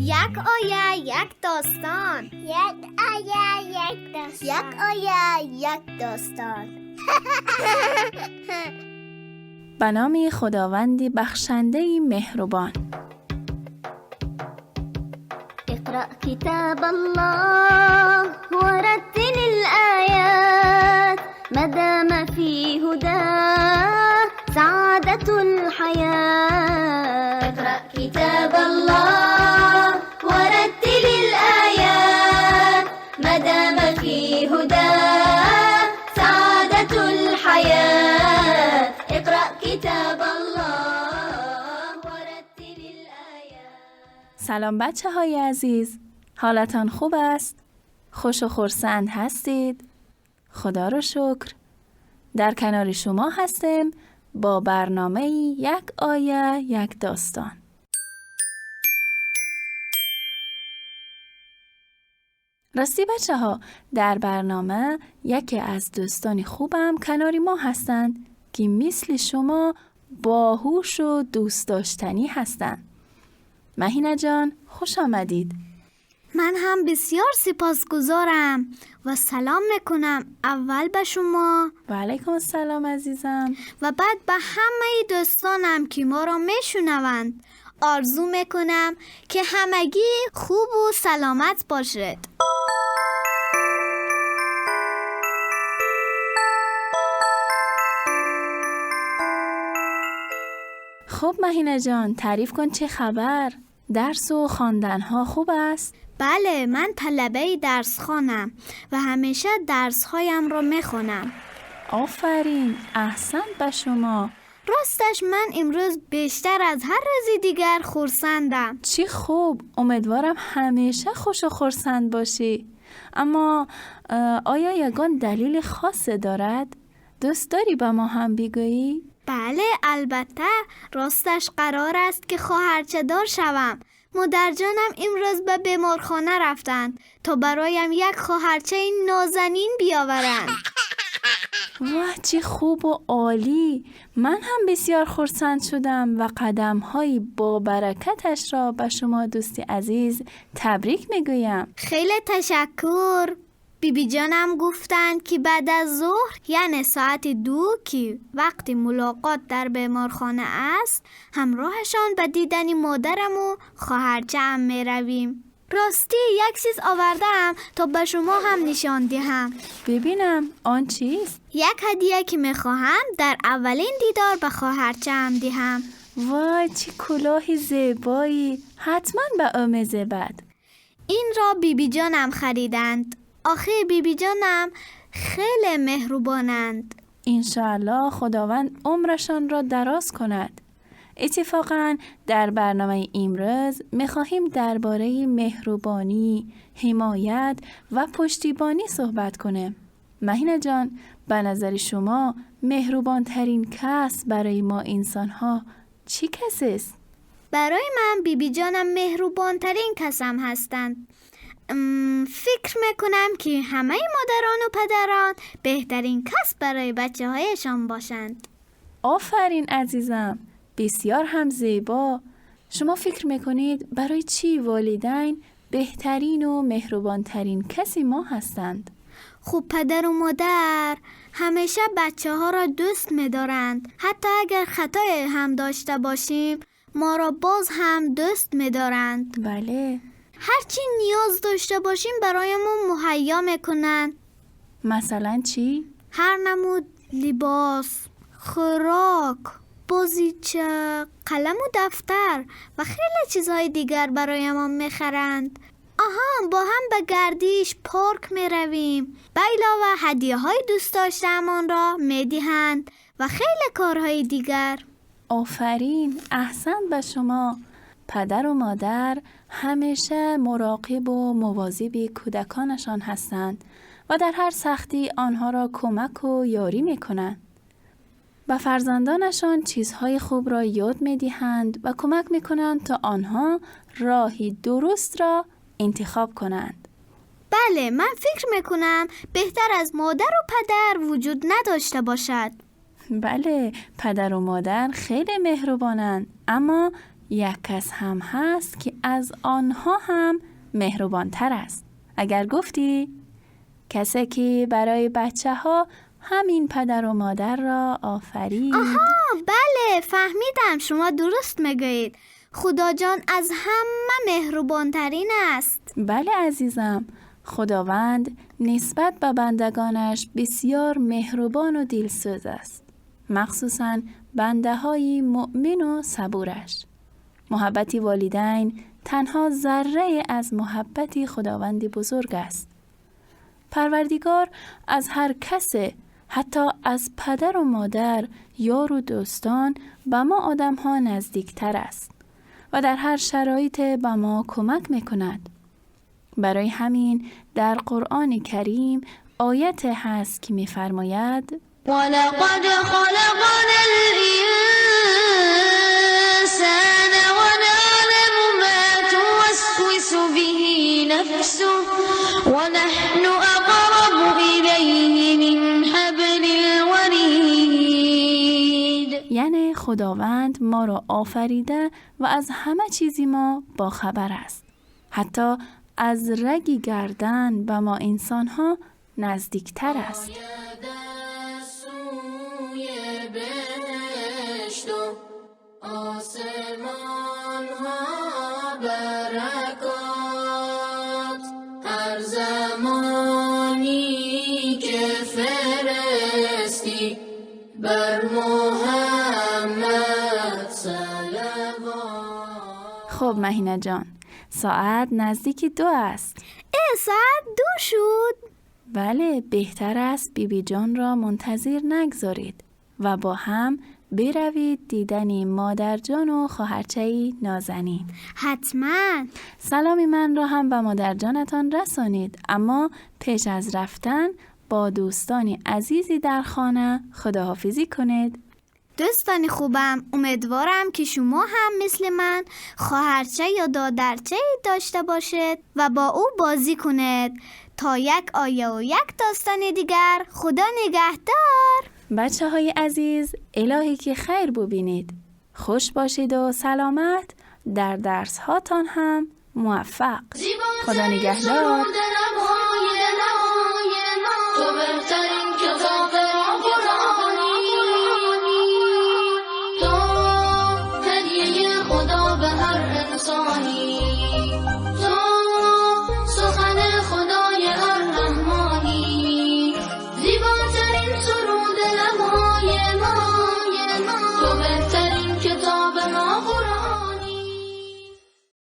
یک آیه یک داستان. یک آیه یک داستان. یک آیه یک داستان. به نام خداوندی بخشنده مهربان. اقرأ كتاب الله ورتل الآيات ما دام في هداه سعادة الحياة. اقرأ كتاب الله ورتل الآيات ما دام في هداه سعادة الحياة. اقرأ كتاب الله ورتل الآيات. سلام بچه های عزیز، حالتان خوب است؟ خوش و خرسند هستید؟ خدا رو شکر. در کنار شما هستیم با برنامه یک آیه یک داستان. راستی بچه ها، در برنامه یکی از دوستان خوبم کنار ما هستند که مثل شما باهوش و دوست داشتنی هستند. مهینه جان، خوش آمدید. من هم بسیار سپاسگزارم و سلام میکنم اول به شما و علیکم السلام عزیزم، و بعد به همه دوستانم که ما را میشنوند. آرزو میکنم که همگی خوب و سلامت باشد. خب مهینه جان، تعریف کن چه خبر؟ درس و خواندنها خوب است؟ بله، من طلبه درس خوانم و همیشه درس هایم را میخوانم. آفرین، احسن به شما. راستش من امروز بیشتر از هر روز دیگر خرسندم. چی خوب، امیدوارم همیشه خوش و خرسند باشی. اما آیا یگان دلیل خاص دارد؟ دوست داری به ما هم بگویی؟ بله البته، راستش قرار است که خواهرچه دار شوم. مادر جانم امروز به بیمارخانه رفتند تا برایم یک خواهرچه نازنین بیاورند. واه چه خوب و عالی! من هم بسیار خرسند شدم و قدم‌های با برکتش را به شما دوستی عزیز تبریک میگویم. خیلی تشکر. بیبی جانم گفتند که بعد از ظهر، یعنی ساعت 2 که وقت ملاقات در بیمارخانه است، همراهشان به دیدن مادرم و خواهرچه‌ام می رویم. راستی یک چیز آوردم تا به شما هم نشان دهم. ببینم آن چیست؟ یک هدیه که می خواهم در اولین دیدار به خواهرچه‌ام دهم. وای چه کلاه زیبایی، حتما به او می‌زیبد. این را بیبی جانم خریدند. آخه بیبی جانم خیلی مهربانند. انشاءالله خداوند عمرشان را دراز کند. اتفاقاً در برنامه امروز می‌خواهیم درباره مهربانی، حمایت و پشتیبانی صحبت کنیم. مهینه جان، به نظر شما مهربان‌ترین کس برای ما انسان‌ها چی کسی است؟ برای من بیبی جانم مهربان‌ترین کسم هستند. فکر میکنم که همه مادران و پدران بهترین کس برای بچه هایشان باشند. آفرین عزیزم، بسیار هم زیبا. شما فکر میکنید برای چی والدین بهترین و مهربانترین کسی ما هستند؟ خب پدر و مادر همیشه بچه ها را دوست میدارند. حتی اگر خطای هم داشته باشیم ما را باز هم دوست میدارند. بله، هرچی نیاز داشته باشیم برایمون مهیا میکنن. مثلا چی؟ هر نمود لباس، خوراک، بازیچه، قلم و دفتر و خیلی چیزهای دیگر برایمان میخرند. آها، با هم به گردیش پارک میرویم. به علاوه هدیه های دوست داشته‌مان را میدهند و خیلی کارهای دیگر. آفرین، احسن به شما. پدر و مادر همیشه مراقب و مواظب کودکانشان هستند و در هر سختی آنها را کمک و یاری میکنند. به فرزندانشان چیزهای خوب را یاد میدهند و کمک میکنند تا آنها راهی درست را انتخاب کنند. بله، من فکر میکنم بهتر از مادر و پدر وجود نداشته باشد. بله، پدر و مادر خیلی مهربانند، اما یک کس هم هست که از آنها هم مهربانتر است. اگر گفتی کسی که برای بچه ها همین پدر و مادر را آفرید. آها بله فهمیدم، شما درست میگویید. خدا جان از همه مهربانترین است. بله عزیزم، خداوند نسبت به بندگانش بسیار مهربان و دلسوز است، مخصوصاً بنده های مؤمن و صبورش. محبت والدین تنها ذره از محبت خداوند بزرگ است. پروردگار از هر کس، حتی از پدر و مادر، یار و دوستان، به ما آدم ها نزدیکتر است و در هر شرایط به ما کمک میکند. برای همین در قرآن کریم آیت هست که میفرماید: ولقد خلقنا الإنسان ونعلم ما توسوس به نفسه ونحن أقرب إليه من حبل الورید. یعنی خداوند ما را آفریده و از همه چیزی ما با خبر است. حتی از رگ گردن به ما انسان ها نزدیکتر است. آسمان ها برکات، هر زمانی که فرستی بر محمد صلوات. خب مهینه جان، ساعت نزدیک 2 است. ساعت 2 شد. بله، بهتر است بیبی جان را منتظر نگذارید و با هم بروید دیدن مادر جان و خواهرچه‌ای نازنین. حتما. سلامی من را هم به مادر جانتان رسانید، اما پیش از رفتن با دوستان عزیزی در خانه خداحافظی کنید. دوستان خوبم، امیدوارم که شما هم مثل من خواهرچه یا دادرچه داشته باشید و با او بازی کنید. تا یک آیه و یک داستان دیگر، خدا نگهدار. بچه های عزیز، الهی که خیر ببینید. خوش باشید و سلامت، در درس هاتان هم موفق. خدا نگهدار. تو هدیه خدا به هر انسانی.